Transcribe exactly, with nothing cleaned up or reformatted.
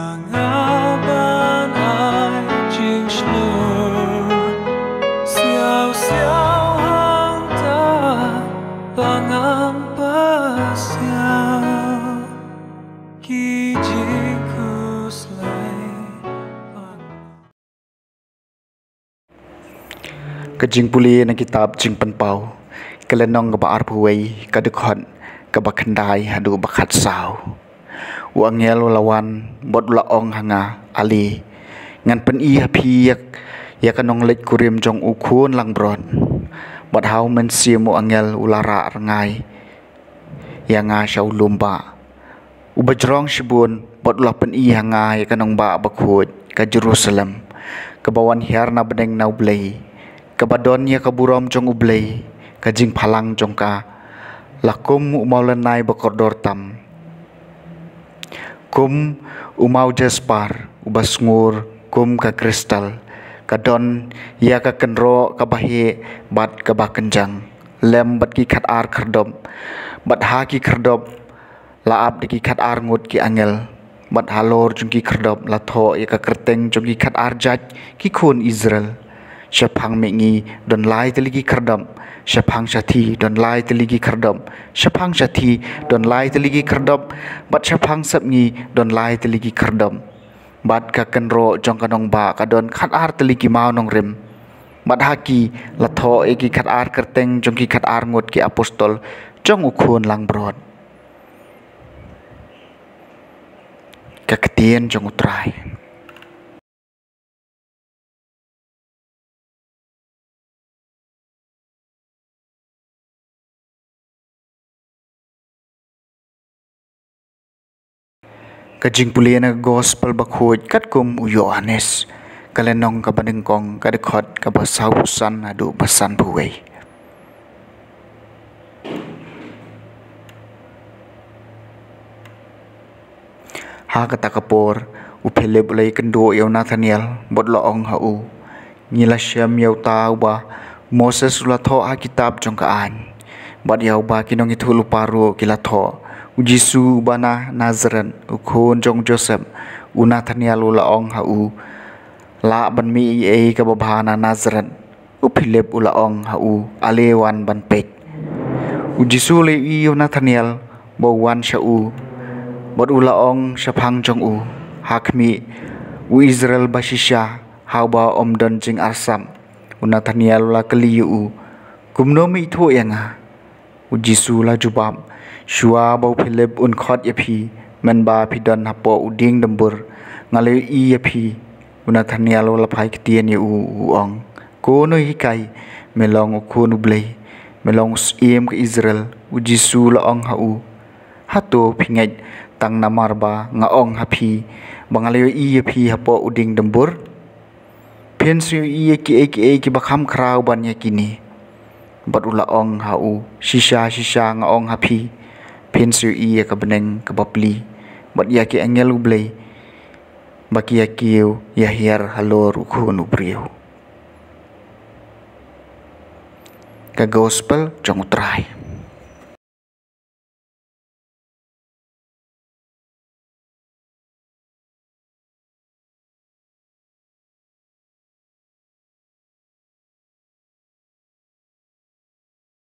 Nga ban ai jingshlur siaw siaw hangta ba ngam pasiaw ki jingkhuslai. Ka jingpule na kitab Jingpynpaw, ka lynnong kaba arphew wei, ka dkhot kaba khyndai haduh ba khatsaw. U angel u la wan bad u la ong ha nga, Ale, ngan pyni ha phi ïa, ïa ka nongleit kurim jong U Khun langbrot. Bad ha u mynsiem u angel u la rah rngai ïa nga sha u lum bah uba jrong shibun, bad u la pyni ha nga ïa ka nongbah bakhuid ka Jerusalem, kaba wan hiar na bneng na U Blei, kaba don ïa ka burom jong U Blei. Ka jingphalang jong ka la kum u mawlynnai bakordor tam, kum u maw jaspar uba sngur, kum ka kristal. Ka don ïa ka kynroh kaba heh bad kaba kynjang lem bad ki khatar khyrdop, bad ha ki khyrdop la ap da ki khatar ngut ki angel, bad halor jong ki khyrdop la thoh ïa ka kyrteng jong ki khatar jait ki khun Israel. Shaphang mihngi don lai tylli ki khyrdop, shaphang shathie don lai tylli ki khyrdop, shaphang shathie don lai tylli ki khyrdop, bad shaphang sepngi don lai tylli ki khyrdop. Bad ka kynroh jong ka nongbah ka don khatar tylli ki maw nongrim, bad ha ki la thoh ïa ki khatar kyrteng jong ki khatar ngut ki apostol jong U Khun langbrot. Ka ktien jong U Trai. Ka jingpule na Gospel bakhuid katkum u Ïoannis, ka lynnong kaba nyngkong, ka dkhot kaba sawphew san haduh ba sanphew wei. Ha kata ka por u Philip u la ïakynduh ïa u Nathaniel bad u la ong ha u, Ngi la shem ïa uta uba u Moses u la thoh ha kitab jong ka aiñ, bad ïa uba ki nongïathuhlypa ruh ki la thoh, u Jisu uba na Nasaret, u khun jong u Joseph. U Nathaniel u la ong ha u, Lah ban mih ei ei kaba bha na Nasaret. U Philip u la ong ha u, Ale wan ban peit. U Jisu u la ïohi ïa u Nathaniel ba u wan sha u, bad u la ong shaphang jong u, Ha khmih, u Israel bashisha, ha uba ym don jingarsap. U Nathaniel u la kylli ïa u, Kumno me ithuh ïa nga? U Jisu u la jubab, Shuwa ba u Philip un khot ïa phi, mynba phi don hapoh u dieng dymbur, nga la ïohi ïa phi. U Nathaniel u la phai ktien ïa u, u ong, Ko Nonghikai, me long u Khun U Blei, me long u Syiem ka Israel. U Jisu u la ong ha u, Hato phi ngeit tang namar ba nga ong ha phi ba nga la ïohi ïa phi hapoh u dieng dymbur? Phin sa ïohi ïa kiei kiei kiba kham khraw ban ïa kine. Bad u la ong ha u, Shisha shisha nga ong ha phi, phin sa ïohi ïa ka bneng kaba pli, bad ïa ki angel U Blei ba ki ïa kiew ïa hiar halor u Khun u briew. Ka Gospel jong U Trai.